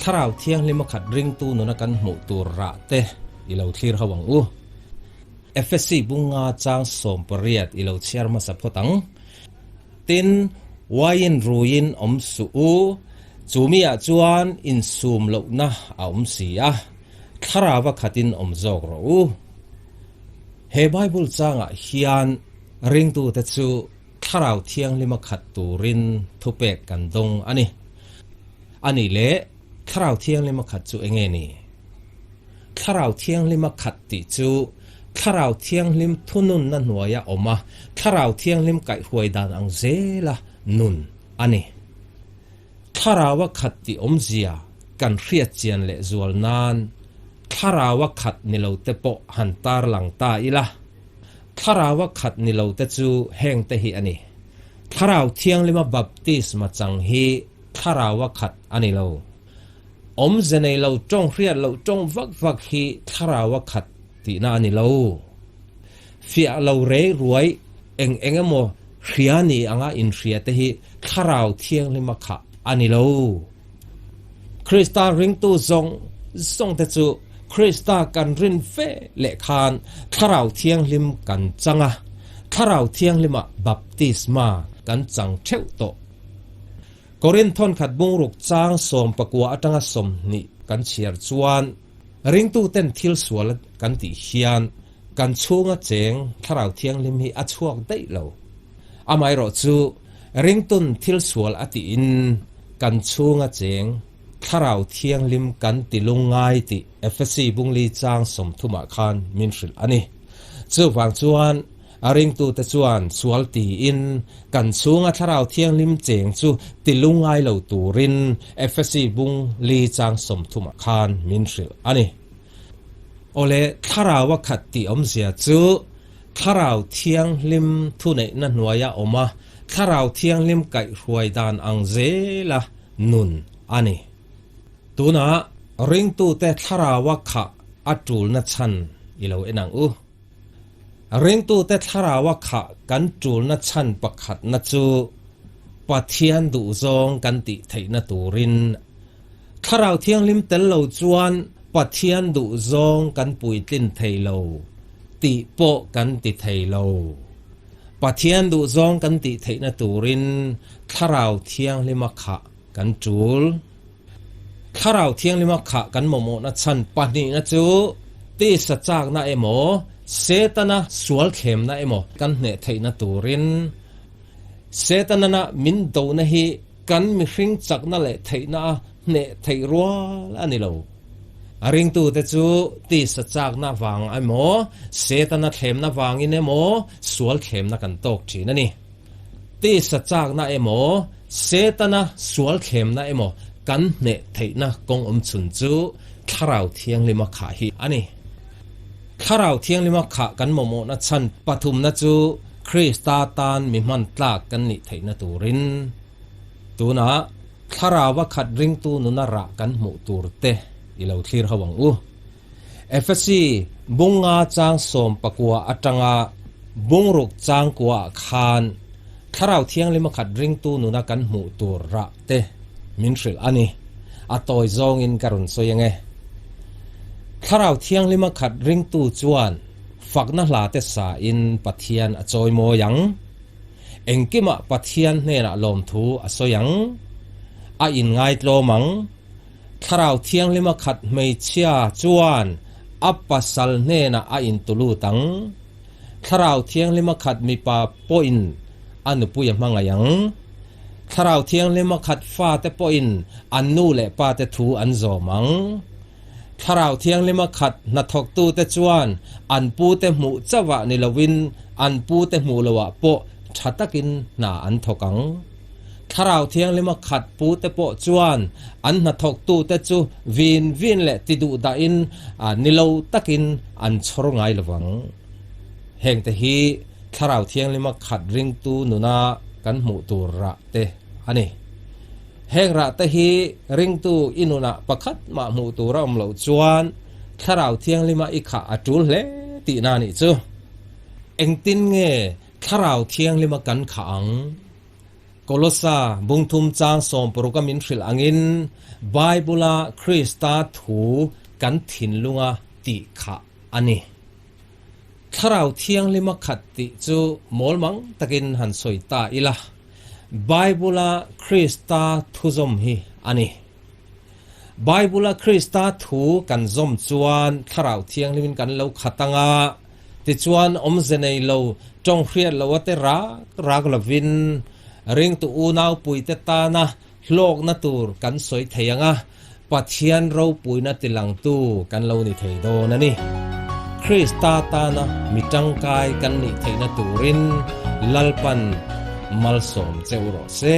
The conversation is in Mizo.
Thlarau Thianghlima khat ringtu nuna kan hmuh tur rah te i lo thlir ho ang u. Efesi bunga chang 18 i lo chhiar hmasa phawt ang. Tin, uaiin ruiin awm suh u, chumiah chuan insum lohna a awm si a, Thlarauva khatin awm zawk rawh u. He Bible changah hian ringtute chu Thlarau Thianghlima khat turin thupek kan dawng a ni. A nih leh, Thlarau Thianghlima khat chu enge ni? Thlarau Thianghlima khat tih chu Thlarau Thianghlim thununna hnuaia awm a, Thlarau Thianghlim kaihhuai dan ang zela nun a ni. Thlaraua khat tih awmzia kan hriat chian leh zual nan Thlaraua khat ni lo te pawh han tarlang ta ila. Thlaraua khat ni lo te chu heng te hi a ni. Thlarau Thianghlima baptisma chang hi Thlaraua khat a ni lo. Awmze nei lo tawng hriat loh tawng vak vak hi Thlaraua khat tihna a ni lo. Fiah lo rei ruai eng eng emaw hria ni anga inhria te hi Thlarau Thianghlima khah a ni lo. Krista ringtu zawng zawng te chu Krista kan rin ve leh khan Thlarau Thianghlim kan chang a, Thlarau Thianghlima baptisma kan chang theuh tawh. Korinth thawnkhat bungruk chang 19 atanga 20 kan chhiar chuan ringtuten thil sual kan tih hian kan chhunga cheng Thlarau Thianghlim hi a chhuak daih lo. Amaherawh chu ringtun thil sual a tiin kan chhunga cheng Thlarau Thianghlim kan ti lungngai tih Efesi bungli chang 30 khan min hrilh a ni. Chuvang chuan a ringtute chuan sual tiin kan chhunga Thlarau Thianghlim cheng chu ti lungngai lo turin Efesi bung li chang 30 khan min hrilh a ni. Awle, Thlarau a khat tih awmzia chu Thlarau Thianghlim thuneihna hnuaia awm a, Thlarau Thianghlim kaihhruai dan ang zela nun a ni. Tunah ringtute Thlarau a khah a tulna chhan i lo en ang u. Ringtute Thlarau a khah kan tulna chhan pakhatna chu Pathian duhzawng kan tih theihna turin Thlarau Thianghlim tel lo chuan Pathian duhzawng kan puitlin thei lo tih pawh kan ti thei lo. Pathian duhzawng kan tih theihna turin Thlarau Thianghlima khah kan tul. Thlarau Thianghlima khah kan mamawhna chhan pahnihna chu tisa chakna emaw, Setana sual thlemna emaw kan hneh theihna turin Setanana min dona hi kan mihring chakna leh theihna a hneh theih rual a ni lo. A ringtute chu tisa chakna vang emaw, Setana thlemna vangin emaw sual thlemna kan tawk thin a ni. Tisa chakna emaw, Setana sual thlemna emaw kan hneh theihna kawng awm chhun chu Thlarau Thianghlima khah hi a ni. Thlarau Thianghlima khah kan mamawhna chhan pathumna chu Krista tan mi hman tlak kan nih theihna turin tunah Thlaraua khat ringtu nuna rah kan hmuh tur te i lo thlir ho ang u. Efesi bunga chang 19 atanga bungruk chang kua ah khan Thlarau Thianghlima khat ringtu nuna kan hmuh tur rah te min hrilh a ni. A tawi zawngin ka rawn sawi ange. Thlarau Thianghlima khat ringtu chuan fakna hla te sa in Pathian a chawi mawi ang. Engkimah Pathian hnenah lawmthu a sawi ang. A inngai tlawm ang. Thlarau Thianghlima khat hmeichhia chuan a pasal hnenah a intulut ang. Thlarau Thianghlima khat mipa pawhin a nupui a hmangaih ang. Thlarau Thianghlima khat fate pawhin an nu leh pate thu an zawm ang. Thlarau Thianghlima khat hnathawktute chuan an pute hmuh chauhah ni lovin an pute hmuh lohah pawh tha takin hna an thawk ang. Thlarau Thianghlima khat pute pawh chuan an hnathawktute chu vin vin leh ti duh dahin ni lo takin an chhawr ngai lovang. Hengte hi Thlarau Thianghlima khat ringtu nuna kan hmuh tur rah te a ni. Heng rah te hi ringtu i nunah pakhat mah hmuh tur a awm loh chuan Thlarau Thianghlima i khah a tul hle tihna nih chu. Engtin nge Thlarau Thianghlima kan khah ang? Kolosa bungthum chang sawmparuka min hrilh angin Bible-a Krista thu kan thinlunga tih khah a ni. Thlarau Thianghlima khat tih chu mawlmang takin han sawi ta ila, Bible-a Krista thuzawm hi a ni. Bible-a Krista thu kan zawm chuan Thlarau Thianghlimin kan lo khat ang a, tichuan awmze nei lo, tawng hriat loa te rak rak lovin ringtu unaupuite tana hlawkna tur kan sawi thei ang a, Pathian ropuina tilangtu kan lo ni thei dawn a ni. Krista tana mi tangkai kan nih theihna turin Lalpan malsawm che u rawh se.